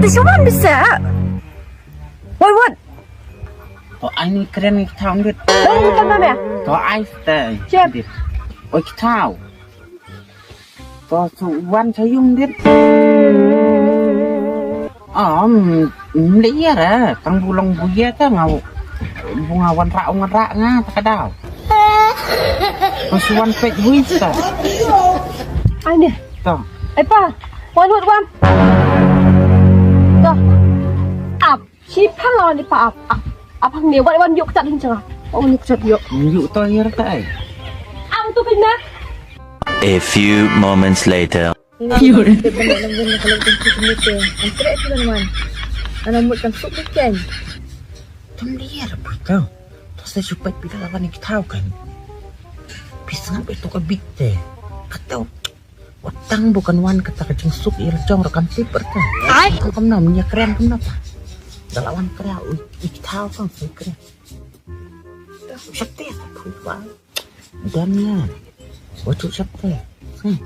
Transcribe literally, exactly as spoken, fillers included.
Shuwa bisa. Wait, what? To ai ni kren ki thaw dit. Wait, what, what, what? To ai te. Siap. Oi ki thaw. To su wan sa yung dit. Om, mli ya ra, tang bulong buya ta ngau. Bunga wan ra, wan ra nga ta ka daw. To su wan pek bui ta. Ai ni. To. Ai pa, wan wut wan. To. Ap, shi pa lawan ni pa ap. Ap, ap hang ni, wan wan yuk tat hin changa. Wan yuk tat yuk. Yuk to ya ra ta ai. Ang tu pin na. A few moments later. Tum dia ra pui tau. To sa shu pek phi da lawan ki thaw kan. Phi sngap ito ka bik te. Kato. Watang bu kan wan kata ka jingsuk ïa la jong ra kan tip berta. Ai. Kam kam nam nya kren kam napa. Da lawan kren ui ki thaw kan su kren. Shakti ta phu ba. Dan nya. Wa tu shakti. Hmm.